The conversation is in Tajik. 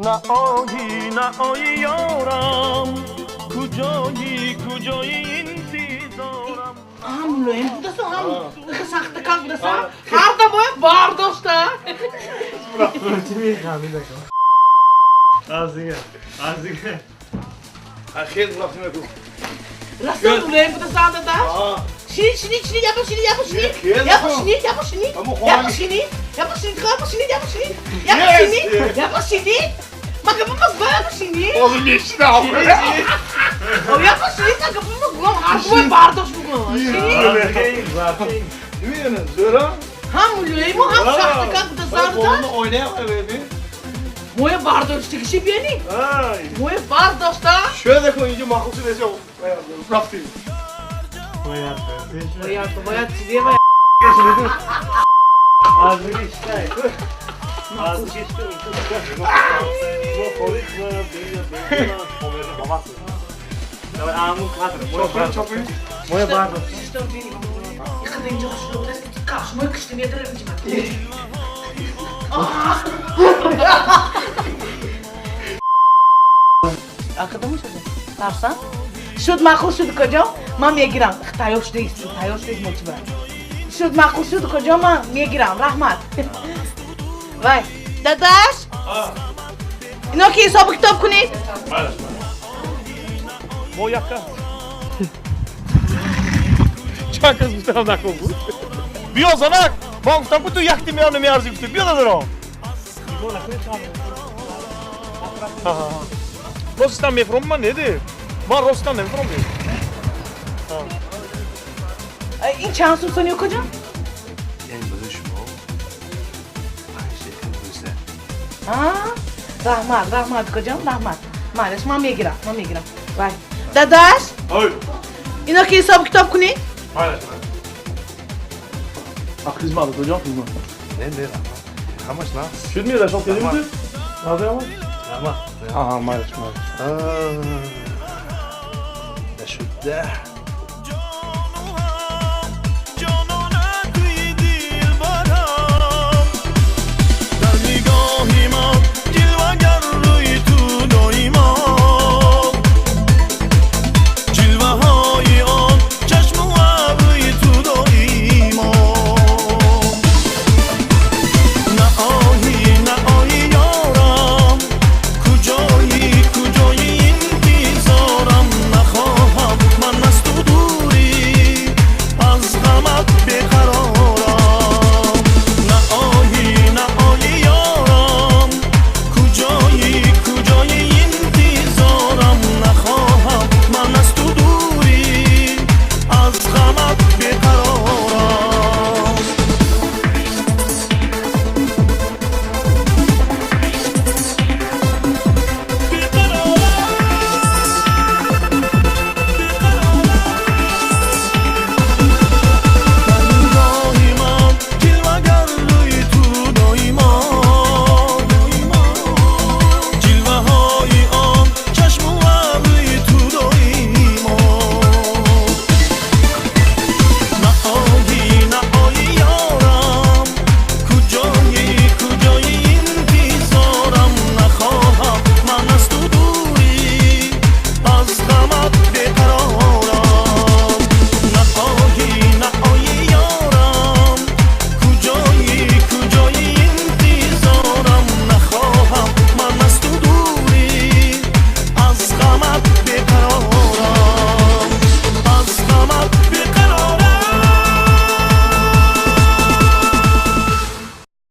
Наоӣ, наоӣ, ёрам, куҷоӣ, куҷоӣ, интизорам. Ҳам мулоим будаса, ҳам сахта кал будаса, ҳар дамоя бардошта. Аз дига, аз дига. Хел рафтим ку. Раса мулоим будаса, дадаш. Шини, шини, шини, япа шини, япа шини. Япа шини, япа шини. Япа шини. Япа шини, япа шини, япа шини. Япа шини, япа шини. Ма гапимиз бо япа шини. Ҳозир мешинам. Япа шини, та гапимиз гулам ҳар дамоя бардошт бугун. Шини. Nimani zo'ra? Ҳам мулоиму ҳам сахта кал будаса, дадаш. Qo'lini oynaya qo'ymaydi. Моя бардоштагиши бени. Моя бардошта. Шояд ку инҷо маъқул шуд эсо рафтим. Бояд. Бояд, бояд чизе бояд. Аз дига иштай. Аз дига иштай. Мо холис ма бея бея хомер ҳавас. Давай аму кадр. Чопин, чопин. Моя бардошт. Что бени? Иқада инҷо хушрӯ будааст, ки кафш моя кишти медарам инҷа. Акада мешуда? Тарсан? Шуд, маъқул шуд, куҷо? Ман мегирам. Тайёр шудагист, тайёр шудагист мочи брат. Шуд, маъқул шуд, куҷо, ман мегирам. Раҳмат. Вай, дадаш? Ино ки ҳисобу китоб кунед? Мо якка чанд кас гуфтам накун буд. Биё, занак, ман гуфтам ку ту якти меам намеарзӣ гуфтӣ. Биё, дадоро. Ростам мефуром ман неде. Ман ростам намефуром. Ин чанд сум сони, куҷо? Ин барои шумо 5 шекел 200. Раҳмат, раҳмат, куҷо, раҳмат. Майлаш, ман мегирам, ман мегирам. Вай. Дадаш? Ой. Ино ки ҳисобу китоб кунед? Хизмат, куҷо хизмат? Не, не, раҳмат. Ҳамаш на. Шуд, мерашон кардем ту? Назар Раҳмат. Аҳа, майлаш, майлаш. Нашуда.